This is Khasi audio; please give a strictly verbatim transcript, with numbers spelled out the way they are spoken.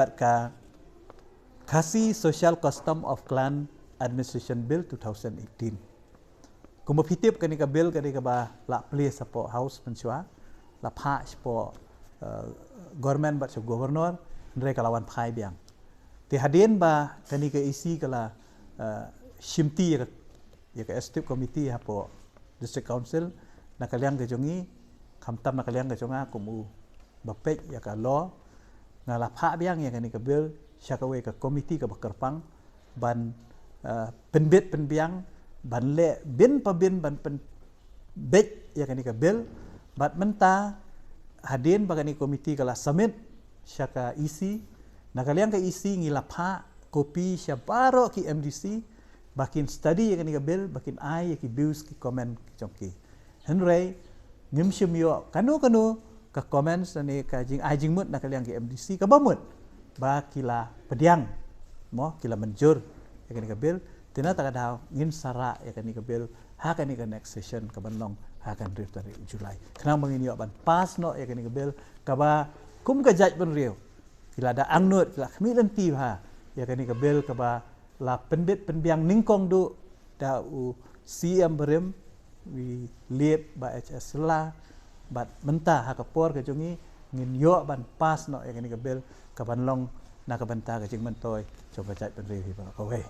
bad ka Khasi Social Custom of Clan Administration Bill two thousand eighteen. Kumba phi tip, kane ka bill kane kaba la plie shapoh House mynshuwa, la phah shapoh, eh, government bad sha governor, hynrei ka la wan phai biang. Te hadien ba kane ka E C ka la, eh, shimti ïa ka, ïa ka executive committee hapoh District Council, na ka liang ka jong ngi, khamtam na ka liang ka jong nga kum u ba peit ïa ka law, nga la phah biang ïa kane ka bill sha kawei ka committee kaba kyrpang ban, eh, pynbit pynbiang, ban leh bin pa bin ban pynbeit ïa kane ka bill. Bad mynta hadien ba kane committee ka la submit sha ka E C, na ka liang ka E C ngi la phah copy sha baroh ki M D C ba kin study ïa kane ka bill, ba kin ai ïa ki views, ki comment ki jong ki. Hynrei ngim shym ïoh kano kano ka comments ne ka jingai jingmut na ka liang ki M D C kaba mut ba ki la pdiang, mo, ki la mynjur ïa kane ka bill. Te na kata ka daw ngin sa rah ïa kane ka bill ha kane ka next session kaban long ha ka hynriew tarik July, khnang ba ngin ïoh ban pass noh ïa kane ka bill kaba kum ka jaitbynriew ki la da angnud, ki la khmih lynti bha ïa kane ka bill kaba la pynbit pynbiang nyngkong duh da u C M barim, u late Bah H S Shylla, bad mynta ha ka por ka jong ngi ngin ïoh ban pass noh ïa kane ka bill kaban long na ka bynta ka jingmyntoi jong ka jaitbynriew hi baroh kawei.